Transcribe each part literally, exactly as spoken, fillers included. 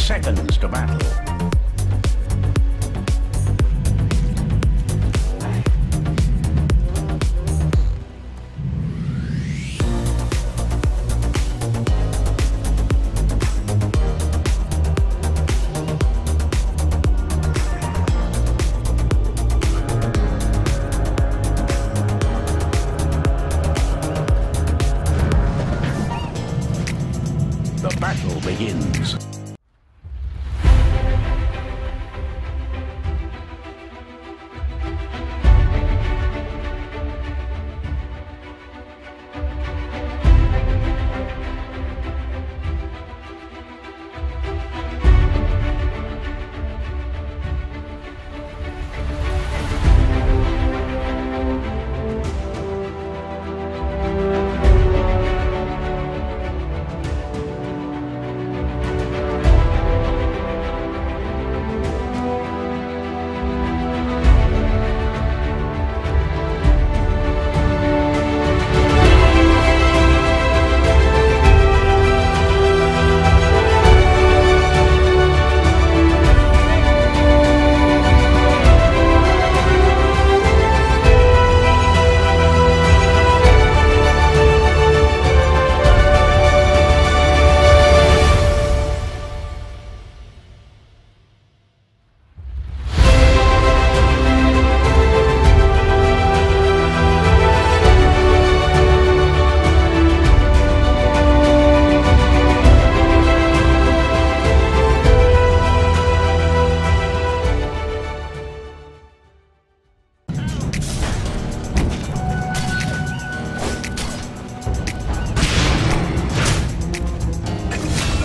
seconds to battle. The battle begins.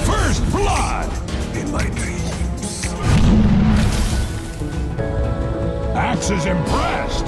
First blood in my dreams. Axe is impressed.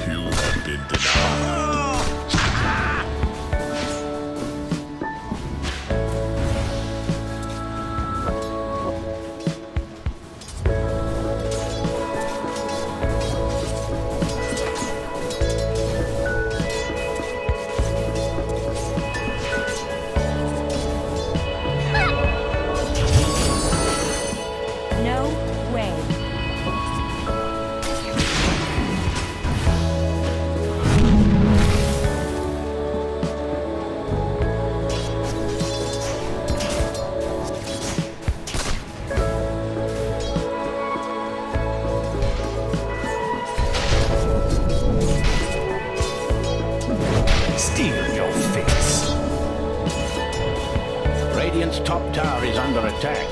You have been denied. No way. Steal your fix. Radiant's top tower is under attack.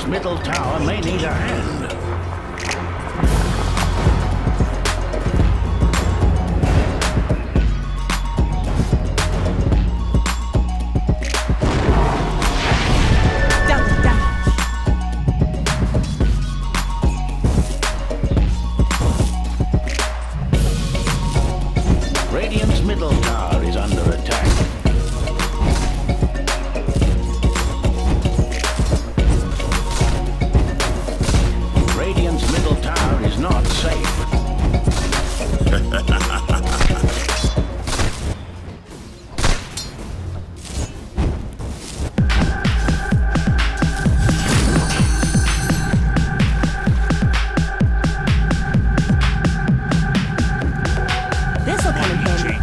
Middle tower may need a hand. Radiant's middle tower is under attack. Radiant's middle tower is not safe. This'll come in handy.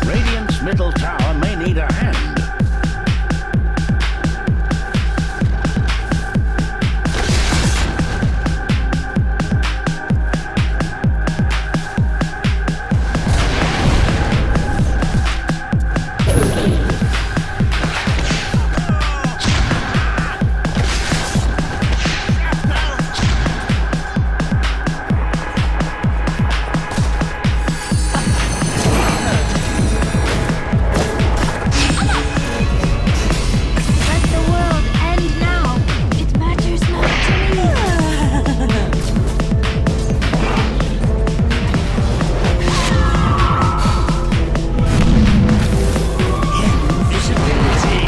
Radiant's middle tower may need a hand. Let the world end now. It matters not to me. Invisibility.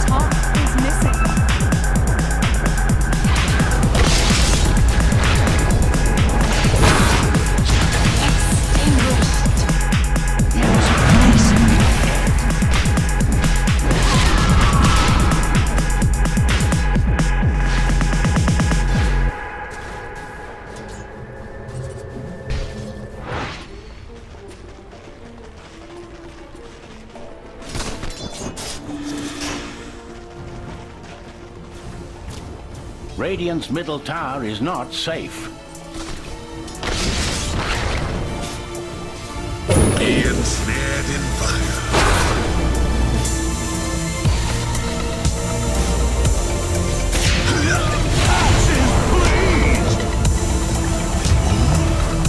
Top is missing. Extinguished. There was a place in the air. Radiant's middle tower is not safe. Be ensnared in fire. Ashes, please!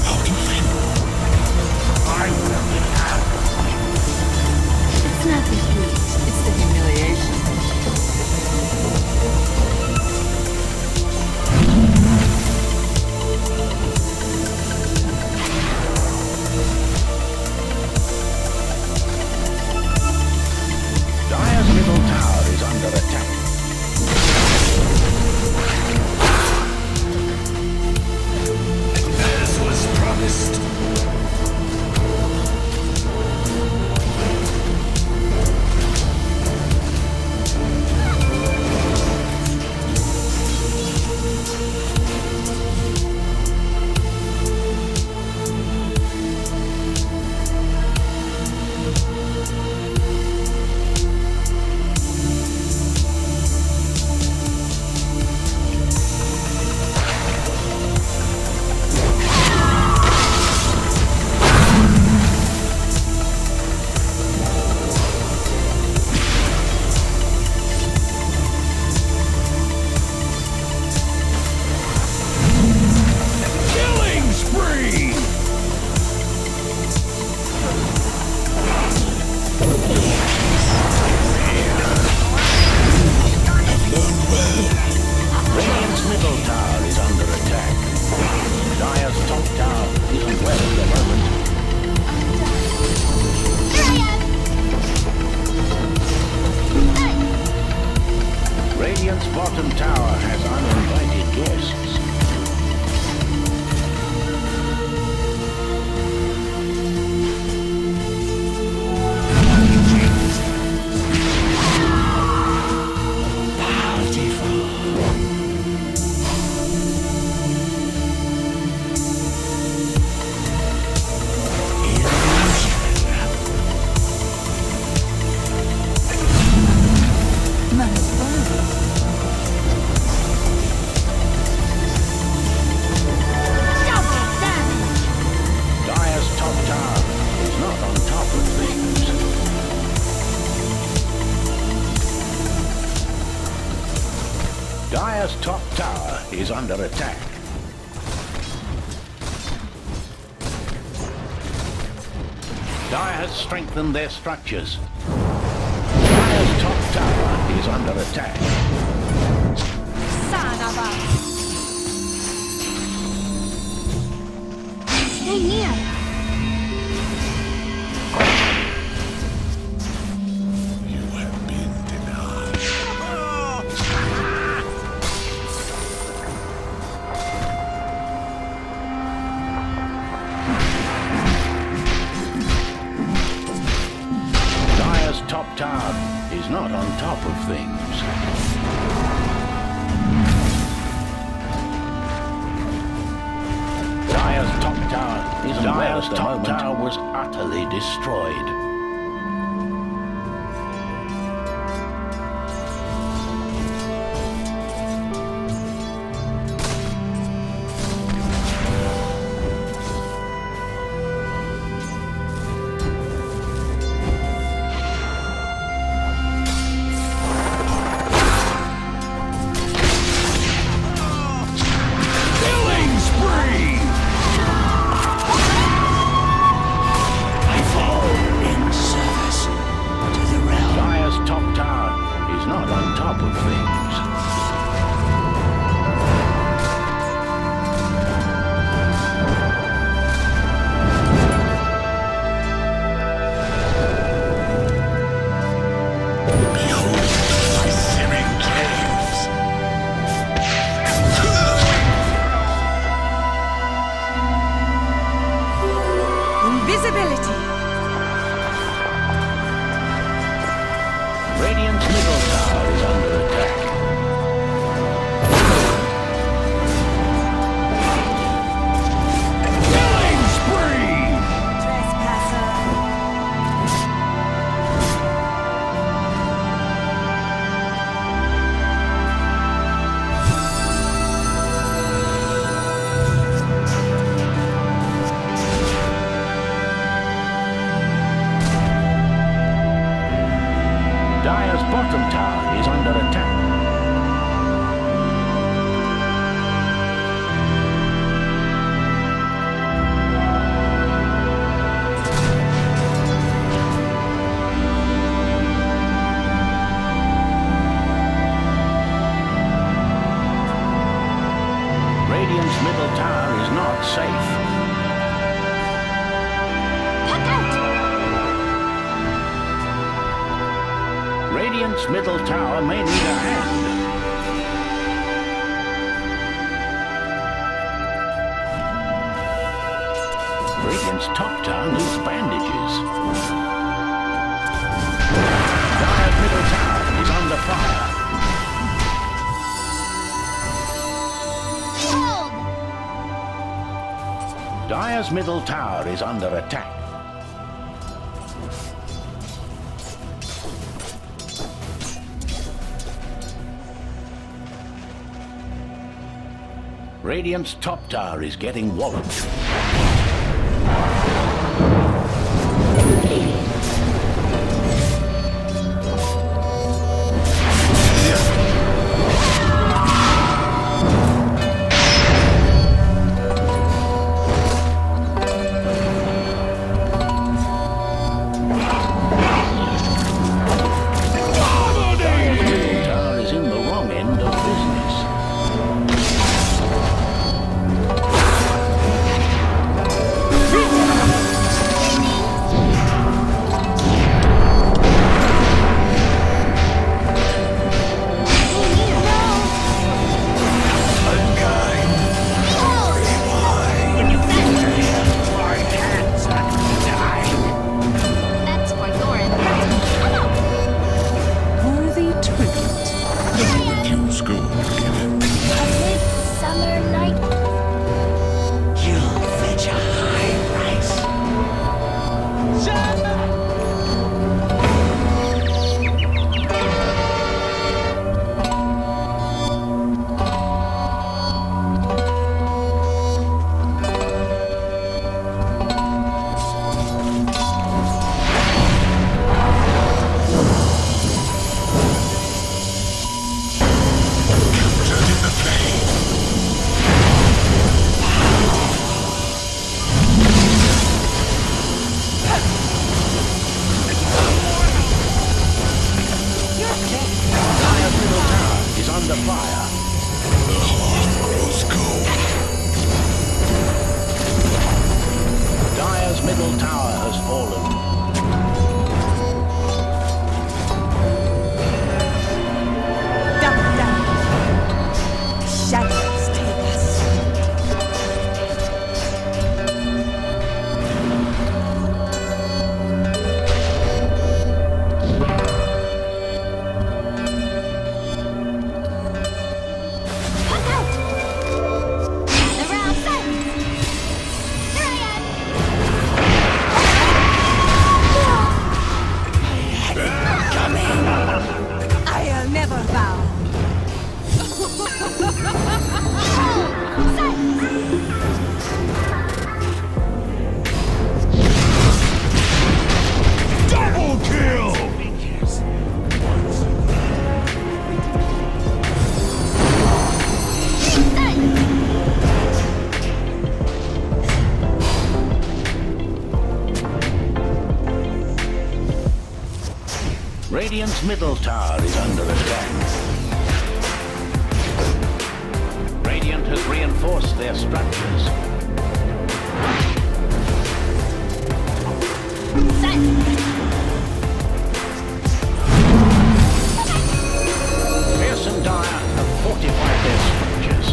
How do you feel? I will be happy. It's not the heat, it's the humiliation. Radiant's bottom tower has uninvited guests. Dire's top tower is not on top of things. Dire's top tower is under attack. Dire has strengthened their structures. Dire's top tower is under attack. Son of a... Stay near. You have been denied. Dire's top tower is not on top of things. Dire's top tower is... Dire's top tower was utterly destroyed. Killing spree! I fall in service to the realm. Dire's top tower is not on top of things. Behold my searing gaze. Invisibility. Radiant's middle tower is under attack. Killing spree! Trespasser. Dire's bottom tower is under attack. Radiant's middle tower is not safe. Radiant's middle tower may need a hand. Radiant's top tower needs bandages. Dire's middle tower is under fire. Dire's middle tower is under attack. Radiant's top tower is getting walloped. Dire's middle tower is in the wrong end of business. Go. A midsummer night. You'll fetch a high price. Dire's middle tower is under fire. The hearth grows cold. Dire's middle tower has fallen. Double damage. The shadows take us. Look out! The round set! Here I am! I had it coming! I'll never bow! Double kill! Radiant's middle tower is under attack. Radiant has reinforced their structures. Fierce and Dire have fortified their structures.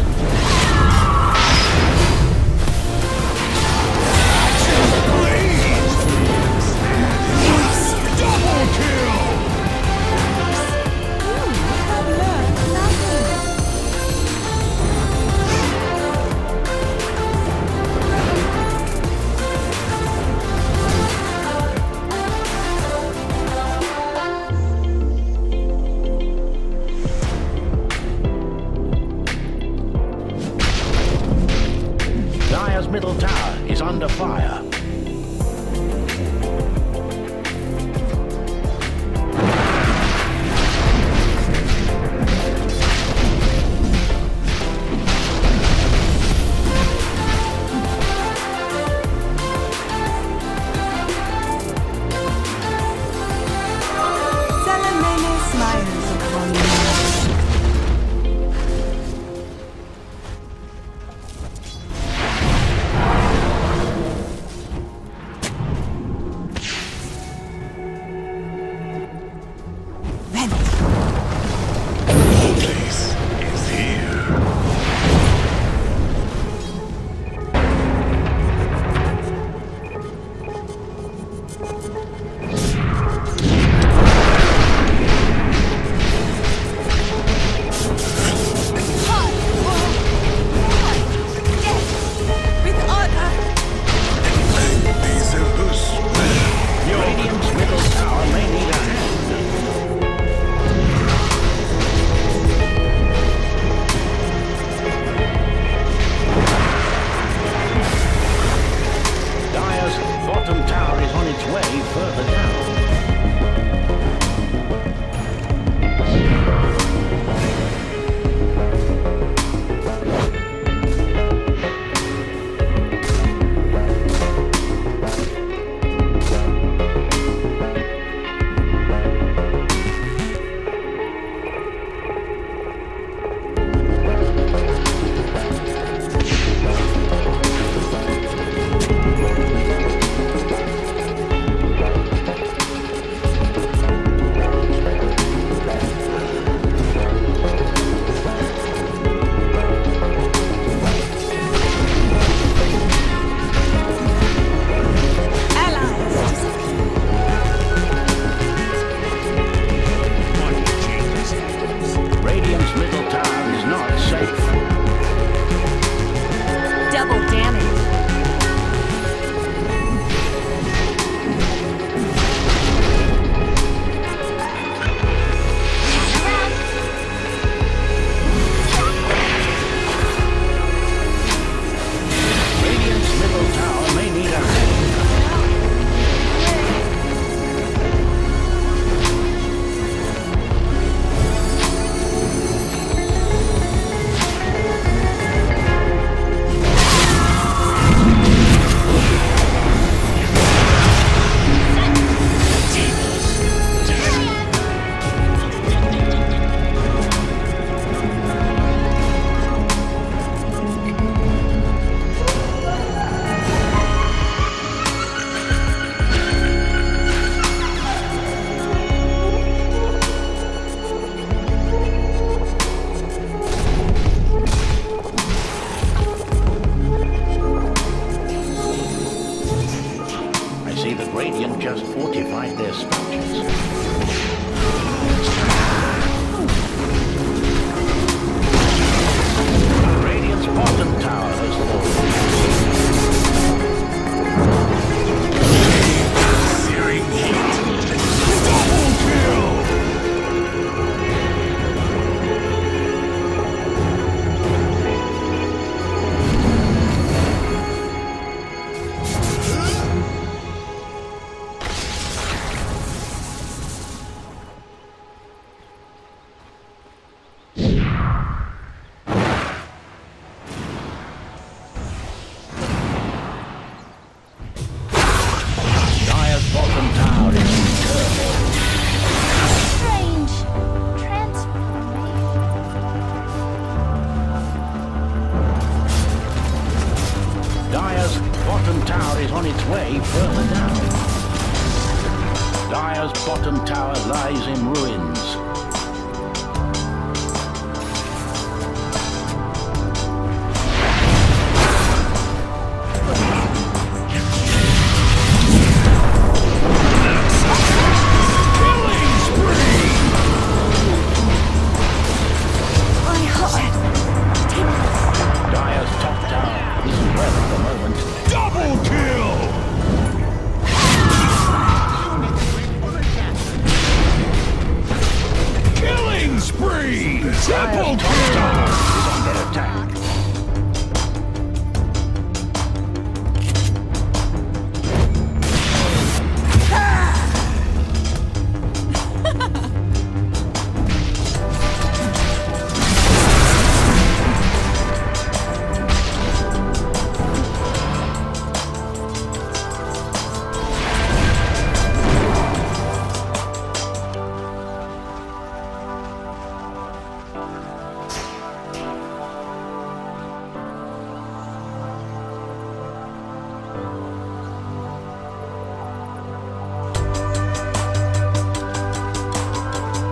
Double kill! Way further down. Dire's bottom tower lies in ruins. Dire's top tower is well at the moment. Double kill! Killing spree! Triple kill!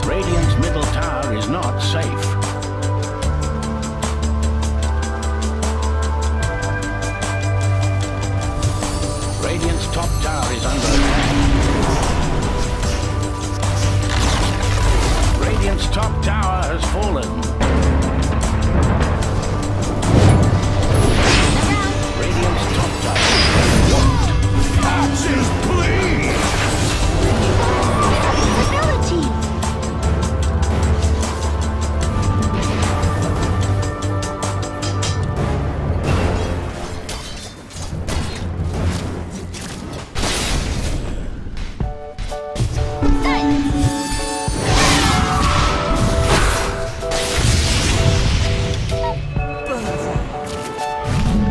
Radiant's middle tower is not safe. Radiant's top tower is under attack. Radiant's top tower has fallen. Radiant's top tower. What? Axis, please!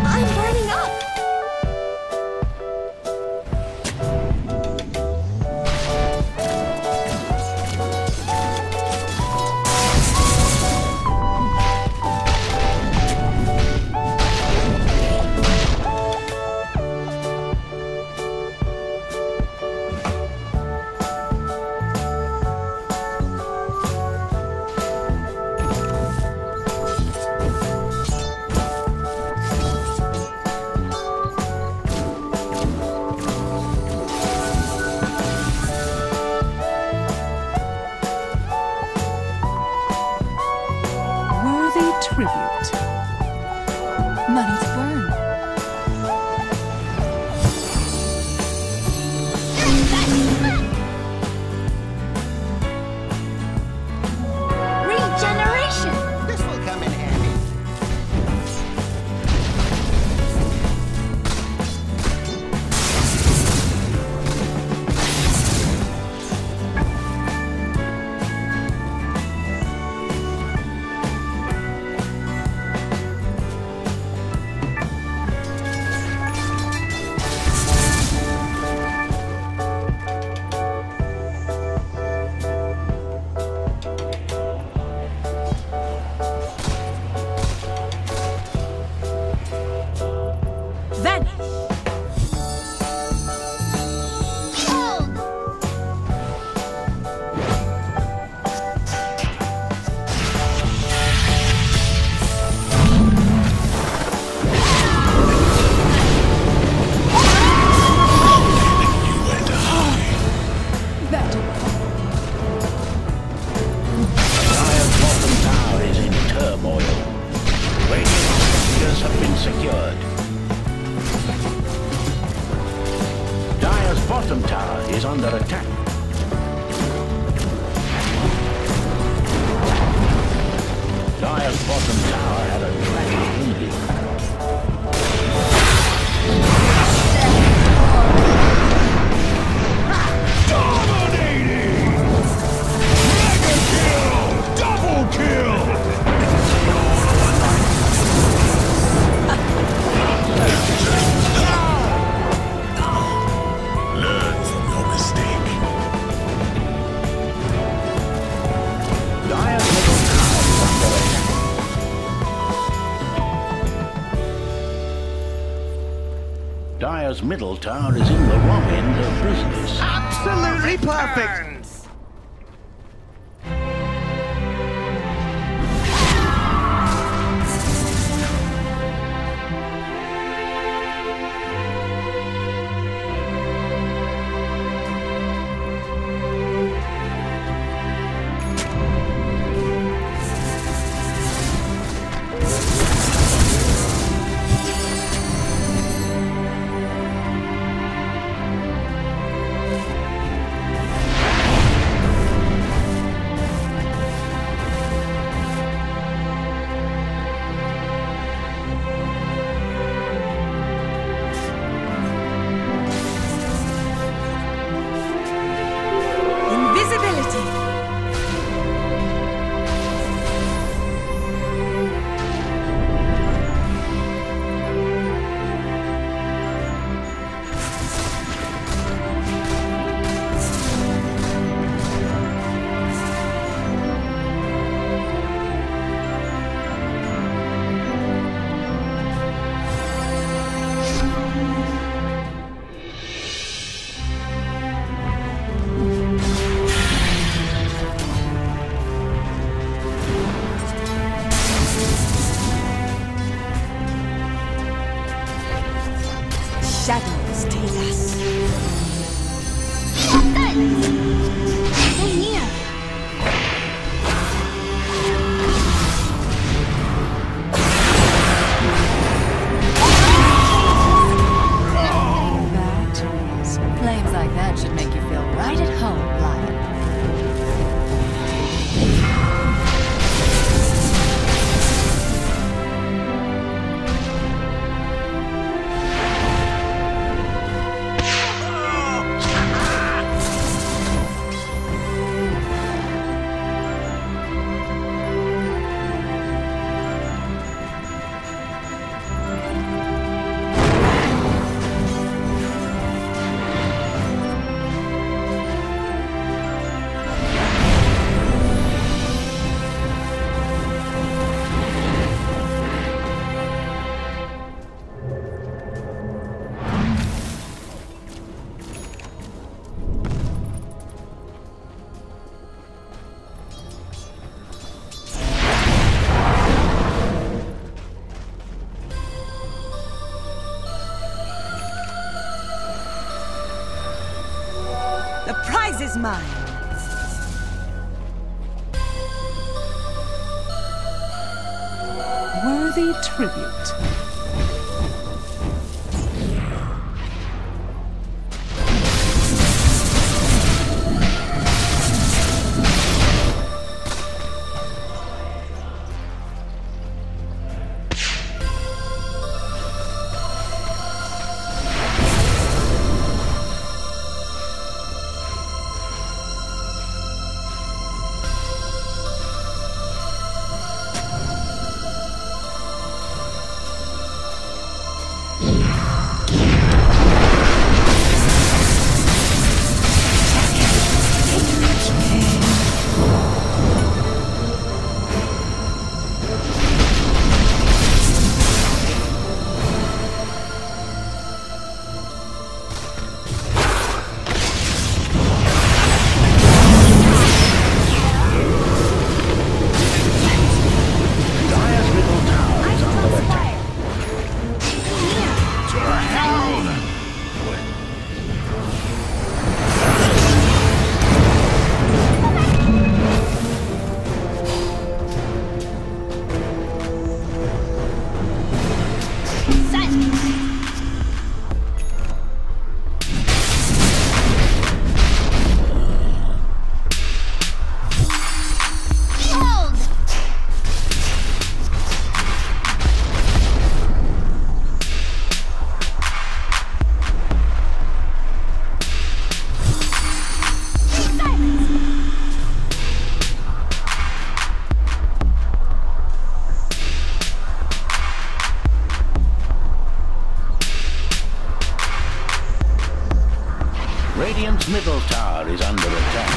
I'm burning up! Worthy tribute. Money's burned. Regeneration! This will come in handy. Dire's middle tower is in the wrong end of business. Absolutely perfect. Invisibility. Shadows take us. Stay near. Flames like that should make you feel right at home, Lion. The prize is mine. Worthy tribute. Radiant's middle tower is under attack.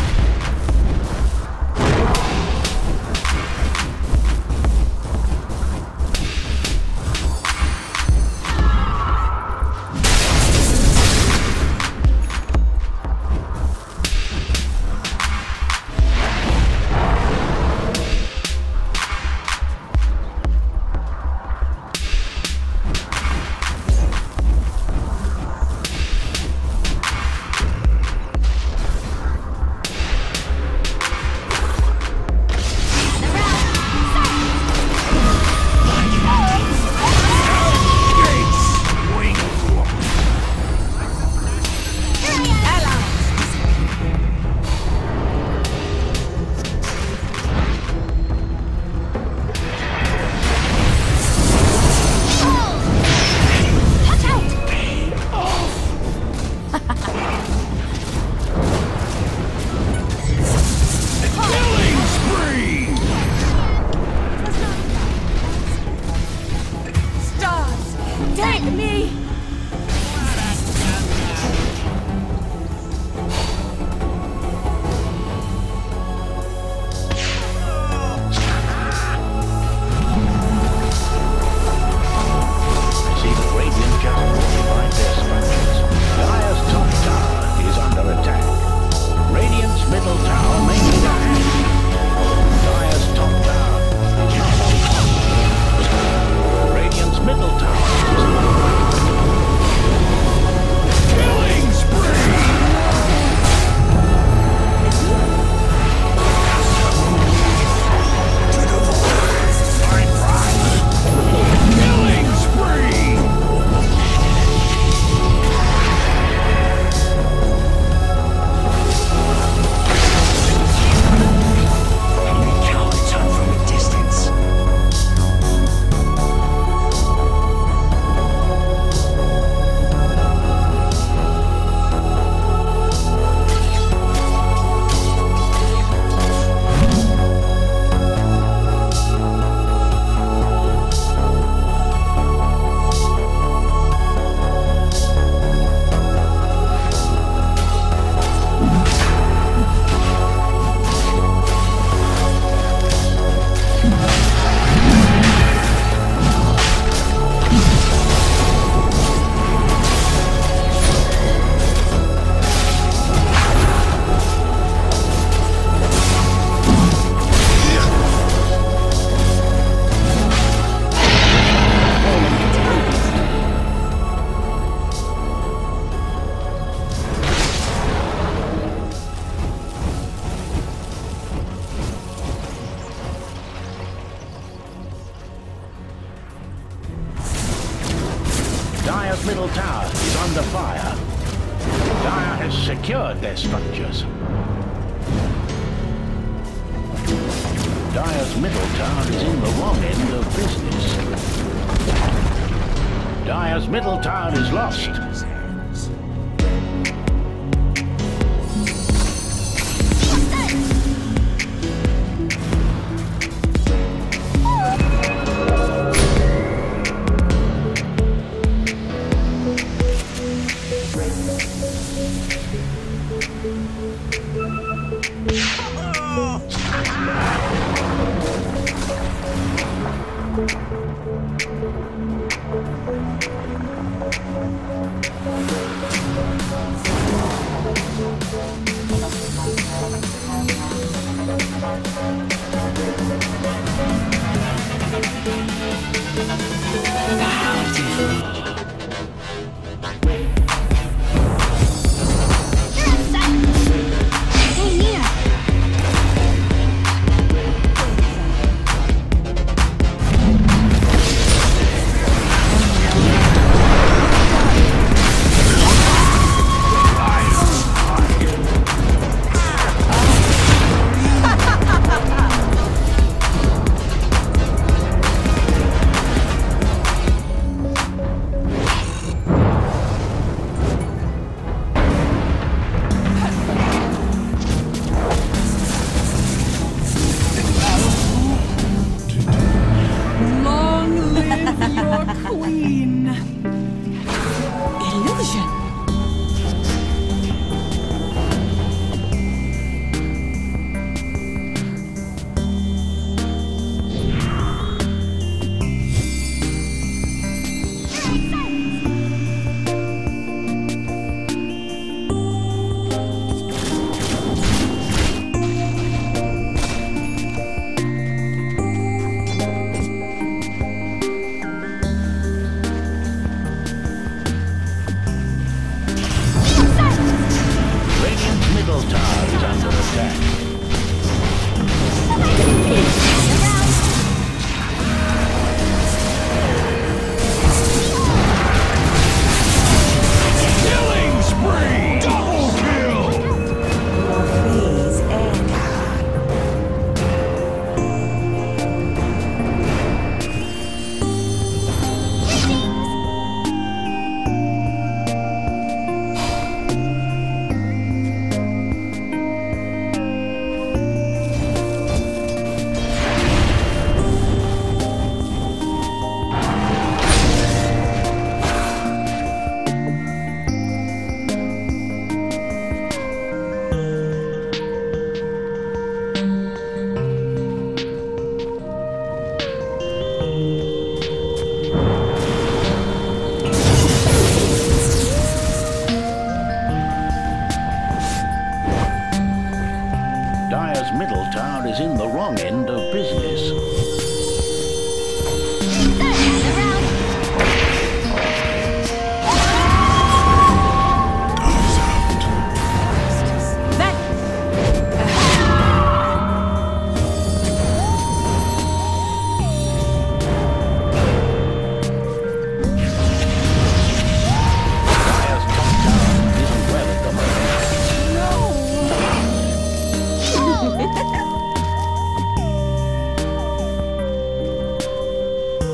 Middle tower is under fire. Dire has secured their structures. Dire's middle tower is in the wrong end of business. Dire's middle tower is lost. Long live your queen! Illusion! Radiant's middle tower is under attack. Killing spree! Double kill! Dire's middle tower is in the wrong end of business.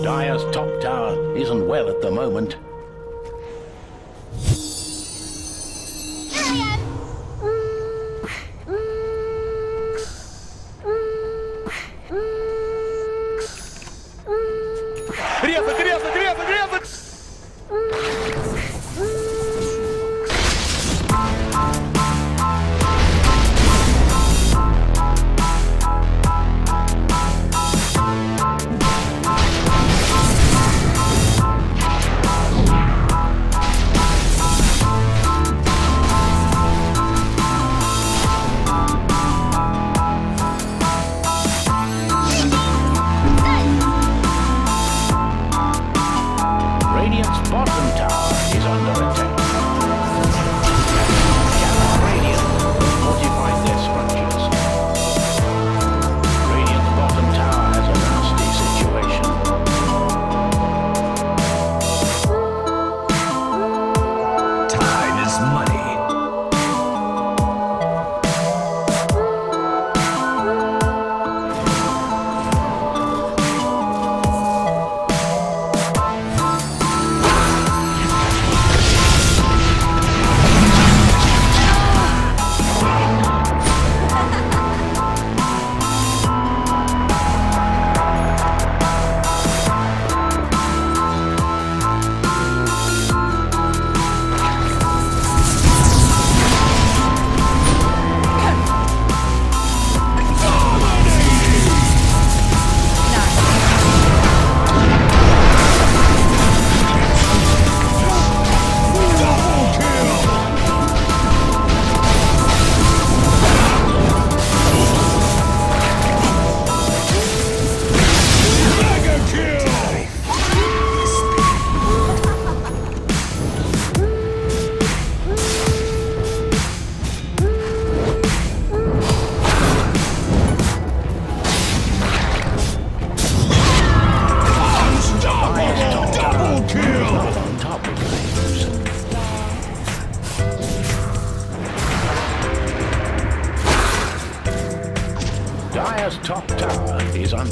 Dire's top tower isn't well at the moment.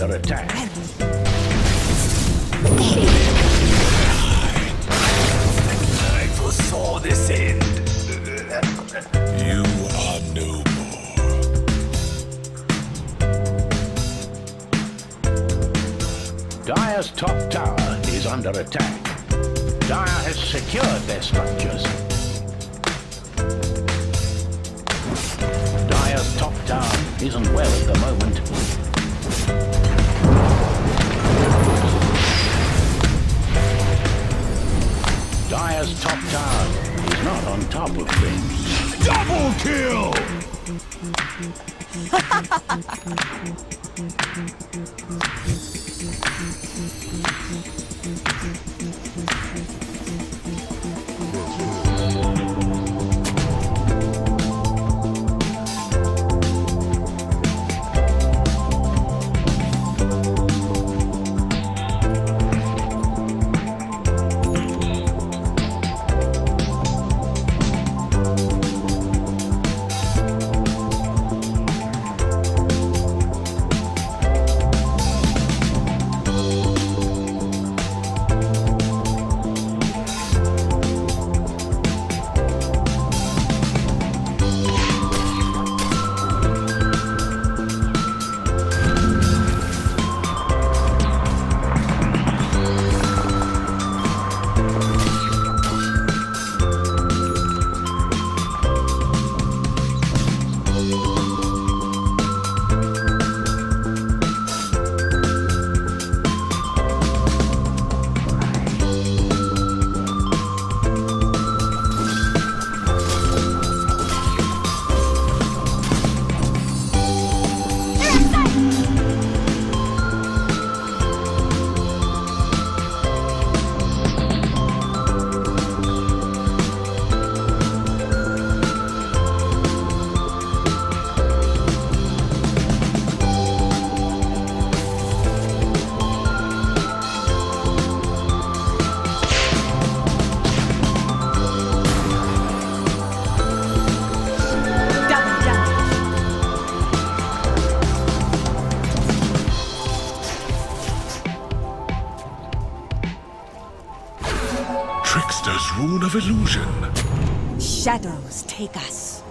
under attack. I foresaw this end. You are no more. Dire's top tower is under attack. Dire has secured their structures. Dire's top tower isn't well at the moment. Dire's top tower is not on top of things. Double kill! Trickster's Rune of Illusion. Shadows take us.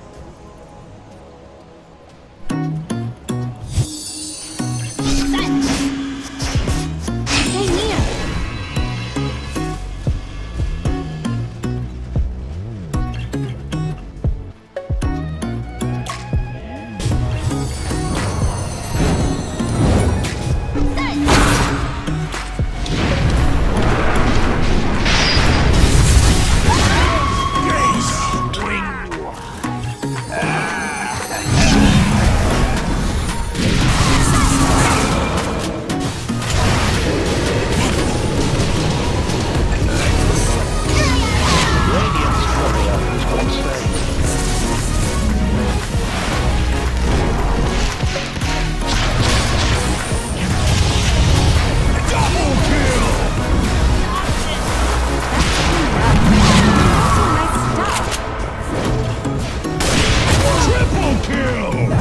Triple kill!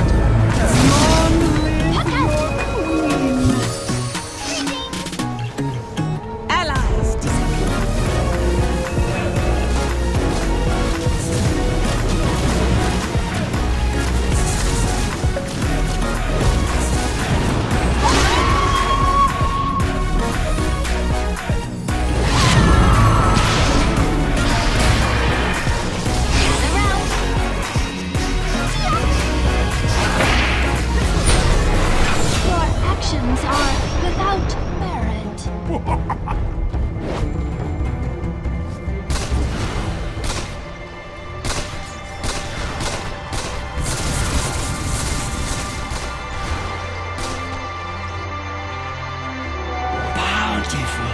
Allies disappear. Your actions are without merit. Bountiful.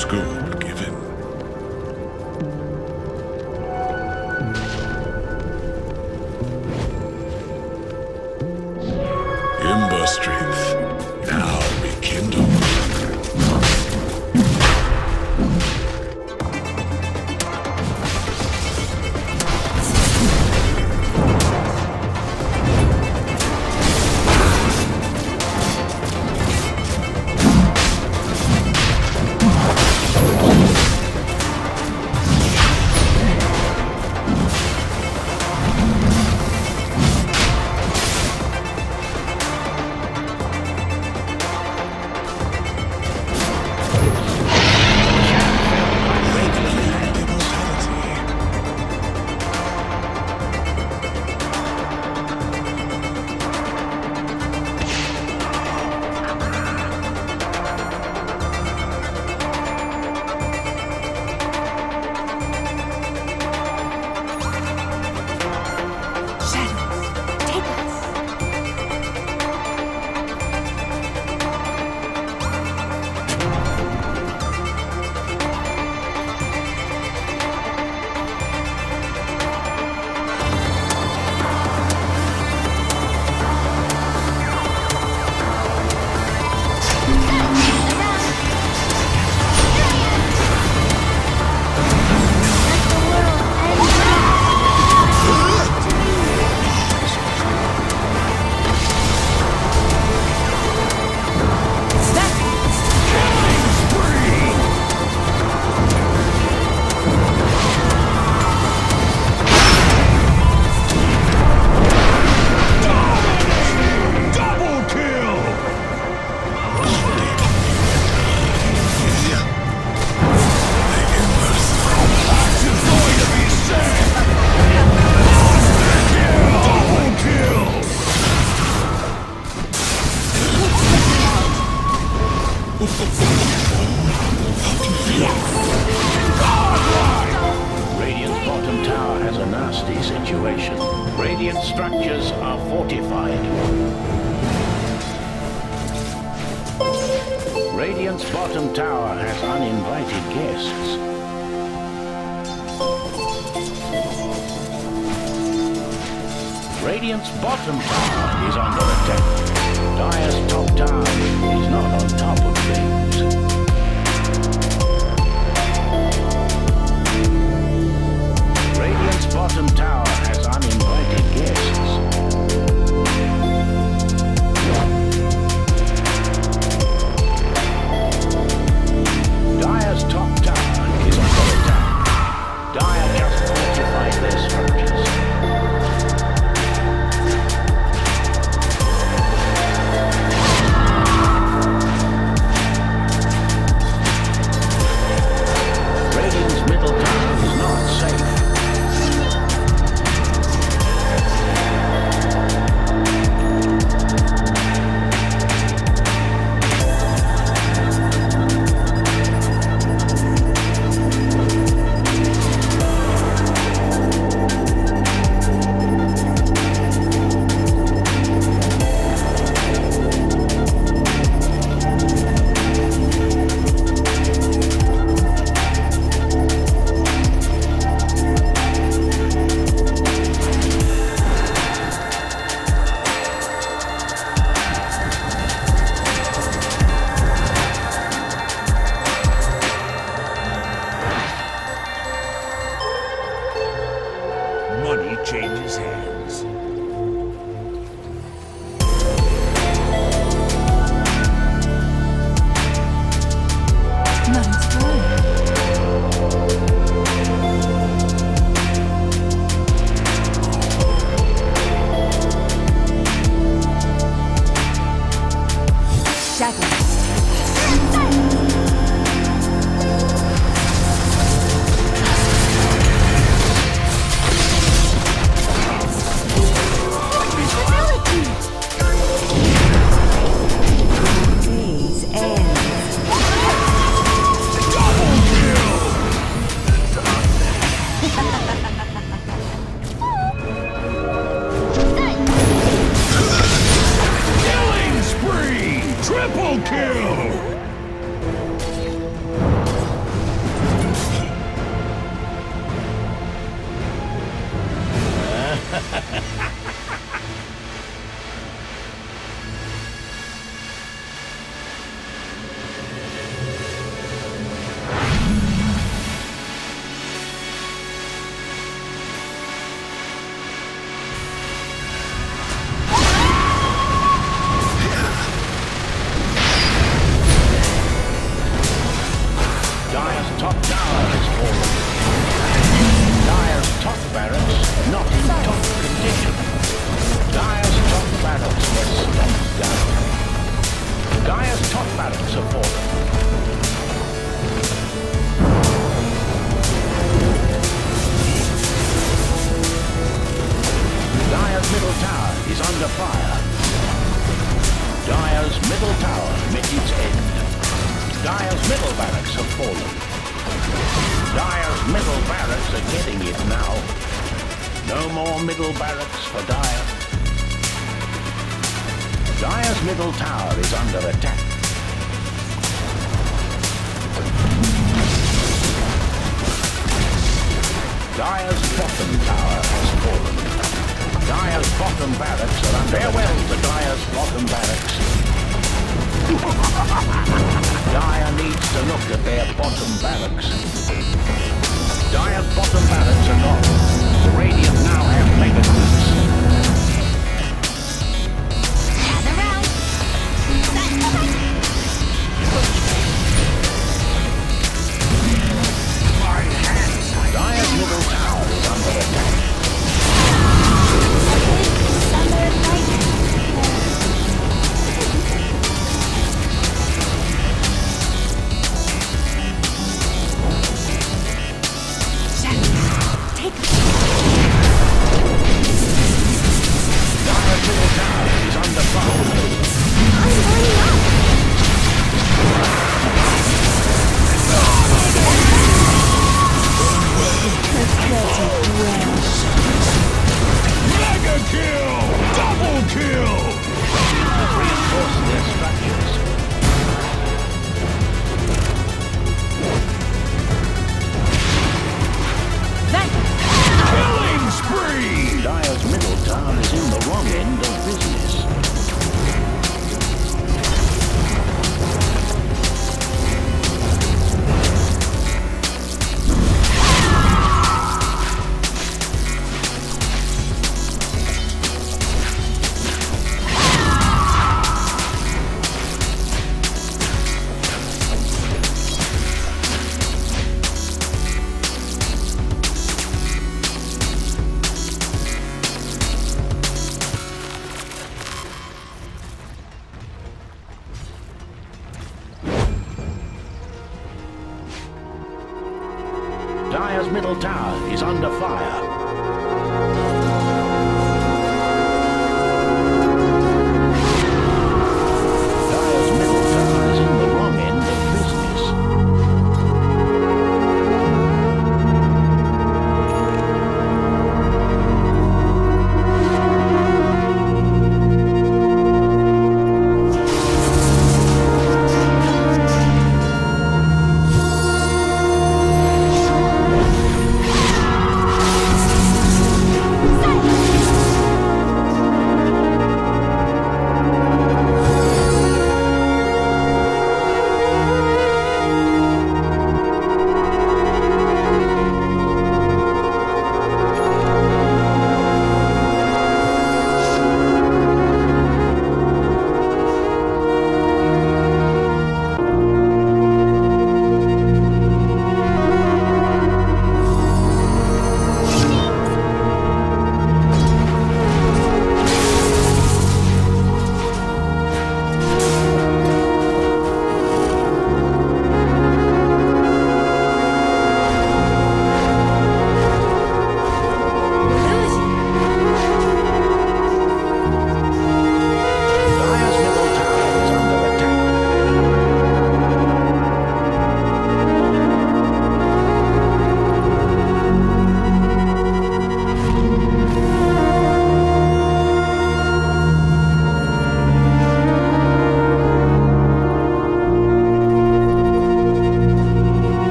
School given. Ember strength now rekindled. Shadows, take us. Radiant's bottom tower has a nasty situation. Radiant structures are fortified. Radiant's bottom tower has uninvited guests. Radiant's bottom tower is under attack. Dire's top tower is not on top of things. Radiant's bottom tower has uninvited guests. Dire's top tower is under attack. Dire just fortified their structures. Radiant's middle tower is not safe. Money changes hands. Nice try. Shadows. Phase ends. Double kill! Killing spree! Triple kill! Dire's top tower is falling. Dire's top barracks not in top condition. Dire's top barracks were stomped down. Dire's top barracks have fallen. Dire's middle tower is under fire. Dire's middle tower met its end. Dire's middle barracks have fallen. Dire's middle barracks are getting it now. No more middle barracks for Dire. Dire's middle tower is under attack. Dire's bottom tower has fallen. Dire's bottom barracks are under attack. Farewell to Dire's bottom barracks. Dire needs to look at their bottom barracks. Dire's bottom barracks are gone. The Radiant now have mega boots. Gather round. Dire's middle tower is under attack. Take Dire's middle tower is under fire. I'm burning up. Pathetic wretch. Mega kill! Double kill! Reinforce their structures. Killing spree! Dire's middle tower is in the wrong end of business. Dire's middle tower is under fire.